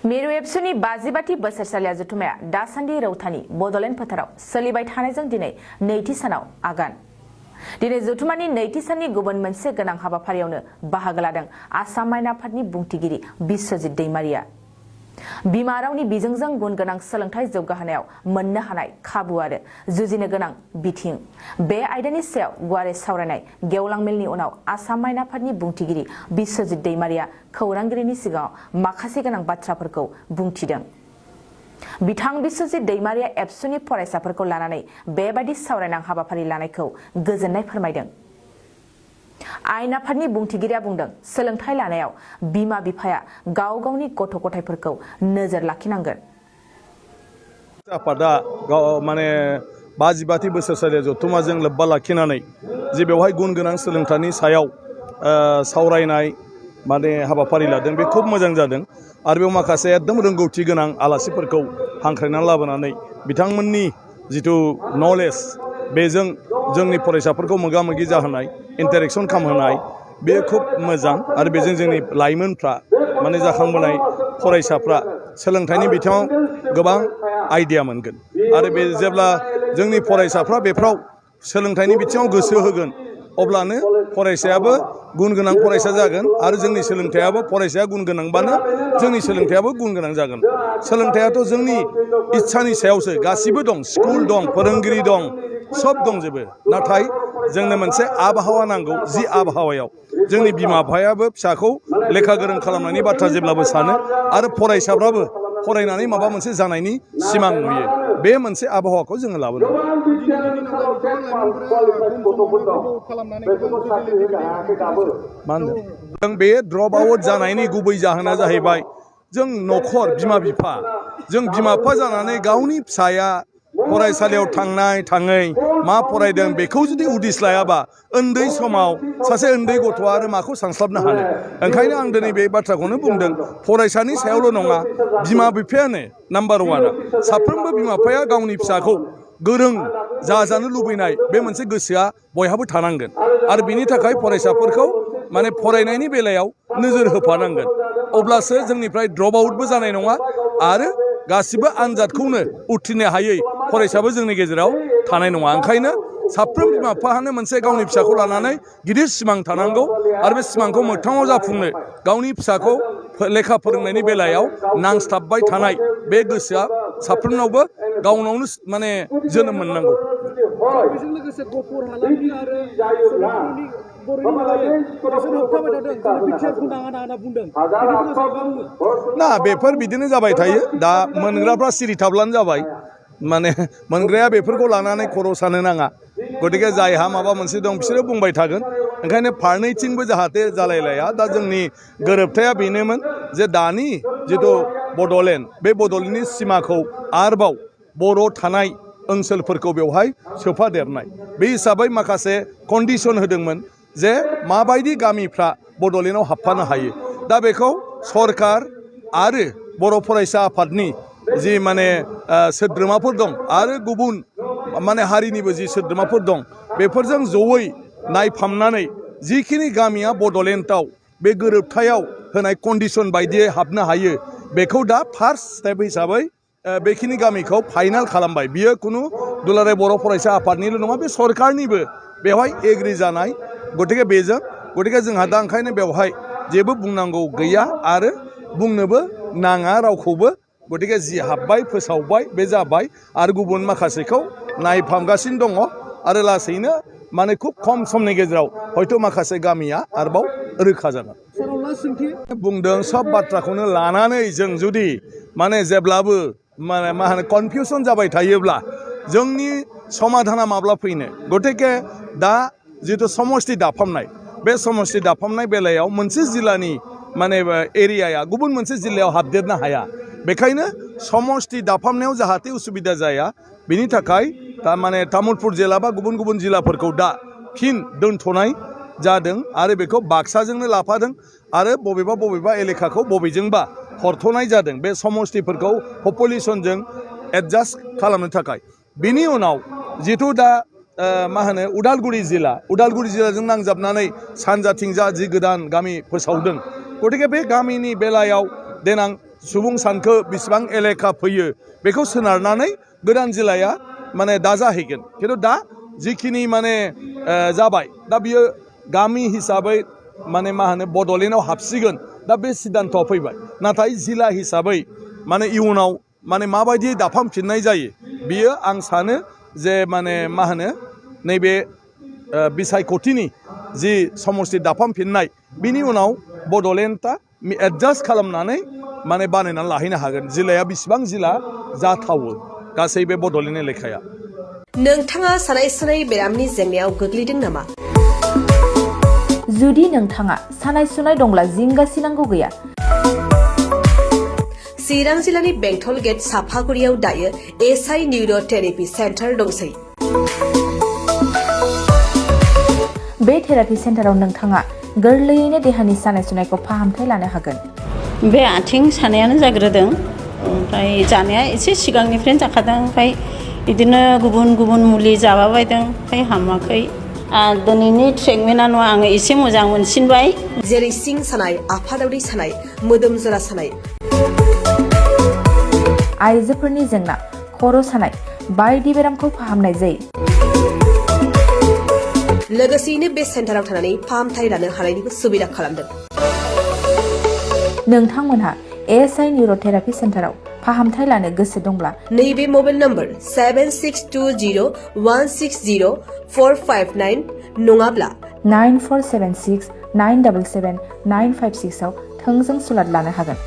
मिरु एबसुनि 52थि बोसोरसालिया जथुमाया दासान्दि रौतानि बडलेण्ड फोथाराव सोलिबाय थानायजों दिनै नैथि सानाव आगान। दिनै जथुमानि नैथि साननि गुबुन मोनसे गोनां हाबाफारियावनो बाहागो लादों आसाम माइना आफादनि बुंथिगिरि बिश्वजित दैमारिया। बिमा रावनि बिजोंजों गुन गोनां सोलोंथाइ जौगाहोनायाव मोननो हानाय खाबु आरो जुजिनो गोनां बिथिं बे आयदानि सायाव गुवारै सावरायनाय गेवलां मेलनि उनाव आसाम माइना आफादनि बुंथिगिरि बिश्वजित दैमारिया खौरांगिरिनि सिगाङाव माखासे गोनां बाथ्राफोरखौ बुंथिदों। बिथां बिश्वजित दैमारिया एबसुनि फरायसाफोरखौ लानानै बेबादि सावरायनां हाबाफारि लानायखौ गोजोननाय फोरमायदों। आयेन आफादनि बुंथिगिरिया बुंदों, सोलोंथाइ लानायाव बिमा बिफाया गाव गावनि गथ' गथायफोरखौ नोजोर लाखिनांगोन। आफादा माने 52थि बोसोरसालिया जथुमाजों लोब्बा लाखिनानै जे बेवहाय गुन गोनां सोलोंथाइनि सायाव सावरायनाय माने हाबाफारि लादों, बे खुब मोजां जादों। आरो बेयाव माखासे एकदम रोंगौथि गोनां आलासिफोरखौ हांख्रायनानै लाबोनानै बिथांमोननि जिथु नलेज बेजों जोंनि फरायसाफोरखौ मोगा मोगि जाहोनाय, इन्टारेक्सन खालामहोनाय, बे खुब मोजां। आरो बेजों जोंनि लाइमोनफ्रा माने जाखांबोनाय फरायसाफ्रा सोलोंथाइनि बिथिङाव गोबां आइडिया मोनगोन। आरो बे जेब्ला जोंनि फरायसाफ्रा बेफ्राव सोलोंथाइनि बिथिङाव गोसो होगोन, अब्लानो फरायसायाबो गुन गोनां फरायसा जागोन। आरो जोंनि सोलोंथाइयाबो फरायसाया गुन गोनांबानो जोंनि सोलोंथाइयाबो गुन गोनां जागोन। सोलोंथाइयाथ' जोंनि इच्छानि सायावसो, गासिबो दं, स्कुल दं, फोरोंगिरि दं, सब दंजोबो। नाथाय जोंनो मोनसे आबहावा नांगौ, जि आबहावायाव जोंनि बिमा बिफायाबो फिसाखौ लेखा गोरों खालामनायनि बाथ्रा जेब्लाबो सानो आरो फरायसाफ्राबो फरायनानै माबा मोनसे जानायनि सिमां नुयो। बे मोनसे आबहावाखौ जोङो लाबोनांगौ। मा होनदों? जों बे ड्रप आउट जानायनि गुबै जाहोना जाहैबाय जों न'खर बिमा बिफा जानानै गावनि फिसाया फरायसालियाव थांनाय थाङै मा फरायदों बेखौ जुदि उदिस लायाबा उन्दै समाव सासे उन्दै गथ'आ आरो माखौ सानस्लाबनो हानो। ओंखायनो आं दिनै बे बाथ्राखौनो बुंदों, फरायसानि सायावल' नङा, बिमा बिफायानो नाम्बार वान। साफ्रोमबो बिमा बिफाया गावनि फिसाखौ गोरों जाजानो लुबैनाय बे मोनसे गोसोआ बयहाबो थानांगोन। आरो बिनि थाखाय फरायसाफोरखौ माने फरायनायनि बेलायाव नोजोर होफानांगोन। अब्लासो जोंनिफ्राय ड्रप आउटबो जानाय नङा आरो गासिबो आनजादखौनो उथ्रिनो हायै फरायसाबो जोंनि गेजेराव थानाय नङा। ओंखायनो साफ्रोम बिमा बिफाहानो मोनसे गावनि फिसाखौ लानानै गिदिर सिमां थानांगौ। आरो बे सिमांखौ मोगथाङाव जाफुंनो गावनि फिसाखौ लेखा फोरोंनायनि बेलायाव नांस्थाबबाय थानाय बे गोसोआ साफ्रोमनावबो गावनावनो माने जोनोम मोननांगौ। बेजों लोगोसे गफुर हालामनि आरो सनितपुरनि बर'नि मालाय बिसोर होबथाबाय थादों, जोंनो बिटिआरखौ नाङा होनना बुंदों। ना बेफोर बिदिनो जाबाय थायो। दा मोनग्राफ्रा सिरि थाब्लानो जाबाय। माने मोनग्राया बेफोरखौ लानानै खर' सानो नाङा। गतिके जायहा माबा मोनसे दं बिसोरो बुंबाय थागोन। ओंखायनो फारनैथिंबो जाहाथे जालायलाया। दा जोंनि गोरोबथाया बेनोमोन जे दानि जिथु बडलेण्ड, बे बडलेण्डनि सिमाखौ आरोबाव बर' थानाय ओनसोलफोरखौ बेवहाय सोफादेरनाय। बे हिसाबै माखासे कन्डिसन होदोंमोन जे माबायदि गामिफ्रा बडलेण्डआव हाबफानो हायो। दा बेखौ सरकार आरो बर' फरायसा आफादनि जि माने सोद्रोमाफोर दं आरो गुबुन माने हारिनिबो जि सोद्रोमाफोर दं, बेफोरजों जयै नायफामनानै जिखिनि गामिया बडलेण्डआव बे गोरोबथायाव होनाय कन्डिसन बायदियै हाबनो हायो, बेखौ दा फार्स्ट स्टेप हिसाबै बेखिनि गामिखौ फाइनाल खालामबाय। बियो खुनु दुलाराय बर' फरायसा आफादनिल' नङा, बे सरकारनिबो बेवहाय एग्रि जानाय। गतिके जोंहा दा ओंखायनो बेवहाय जेबो बुंनांगौ गैया आरो बुंनोबो नाङा रावखौबो। गतिके जि हाब्बाय फोसावबाय बे जाबाय। आरो गुबुन माखासेखौ नायफामगासिनो दङ। आरो लासैनो माने खुब खम समनि गेजेराव हयथ' माखासे गामिया आरोबाव रोखा जागोन। बुंदों सब बाथ्राखौनो लानानै जों जुदि माने जेब्लाबो माने मा होनो कनफिउसन जाबाय थायोब्ला जोंनि समाधाना माब्ला फैनो। गतिके दा जिथु समष्टि दाफामनाय, बे समष्टि दाफामनाय बेलायाव मोनसे जिल्लानि माने एरियाया गुबुन मोनसे जिल्लायाव हाबदेरनो हाया। बेखायनो समष्टि दाफामनायाव जाहाथे उसुबिदा जाया, बिनि थाखाय माने तामुलपुर जिल्ला बा गुबुन गुबुन जिल्लाफोरखौ दा फिन दोनथ'नाय जादों। आरो बेखौ बाक्साजोंनो लाफादों आरो बबेबा एलेखाखौ बबेजोंबा हरथ'नाय जादों बे समष्टिफोरखौ पपुलेसनजों एडजास्ट खालामनो थाखाय। बिनि उनाव जिथु दा मा होनो उदालगुरि जिल्लाजों नांजाबनानै सानजाथिंजा जि गोदान गामि फोसावदों। गतिके बे गामिनि बेलायाव देनां सुबुं सानखो बेसेबां एलेखा फैयो बेखौ सोनारनानै गोदान जिल्लाया माने दा जाहैगोन खिन्थु दा जिखिनि माने जाबाय दा बियो गामि हिसाबै माने मा होनो बड'लेण्डआव हाबसिगोन दा बे सिद्धान्तआ फैबाय नाथाय जिल्ला हिसाबै माने इयुनाव माने माबायदि दाफामफिननाय जायो बियो आं सानो जे माने मा होनो नैबे बिसायख'थिनि जि समस्ति दाफामफिननाय बिनि उनाव बड'लेण्डआ एडजास्ट खालामनानै माने बानायनानै लाहैनो हागोन जिल्लाया बेसेबां जिल्ला जाथावो गासै बे बड'लेण्ड एलेखाया नोंथाङा सानाय सुनाय बेरामनि जेंनायाव गोग्लैदों नामा जुदि नोंथाङा सानाय सुनाय दंब्ला जिंगासिनांगौ गैया चिरां जिल्लानि बेंटल गेट साफागुरियाव दायो एसआइ निउर' थेरापि सेन्टार दंसै बे थेरापि सेन्टाराव नोंथाङा गोरलैयैनो देहानि सानाय सुनायखौ फाहामथाय लानो हागोन बे आथिं सानायानो जाग्रोदों ओमफ्राय जानाया एसे सिगांनिफ्रायनो जाखादों ओमफ्राय बिदिनो गुबुन गुबुन मुलि जाबाबायदों ओमफ्राय हामाखै दिनैनि ट्रिटमेन्टआनो आङो एसे मोजां मोनसिनबाय जेरै सिं सानाय आफादावरि सानाय मोदोम जरा सानाय आइजोफोरनि जेंना खर' सानाय बायदि बेरामखौ फाहामनाय जायो लोगोसेयैनो बे सेन्टाराव थानानै फाहामथाय लानो हानायनिबो सुबिदा खालामदों नोंथांमोनहा एएसआइ निउर' थेरापि सेन्टाराव फाहामथाय लानो गोसो दंब्ला नैबे मबाइल नम्बर 7620160459 नङाब्ला 9476 977 956 आव थोंजों सुलाद लानो हागोन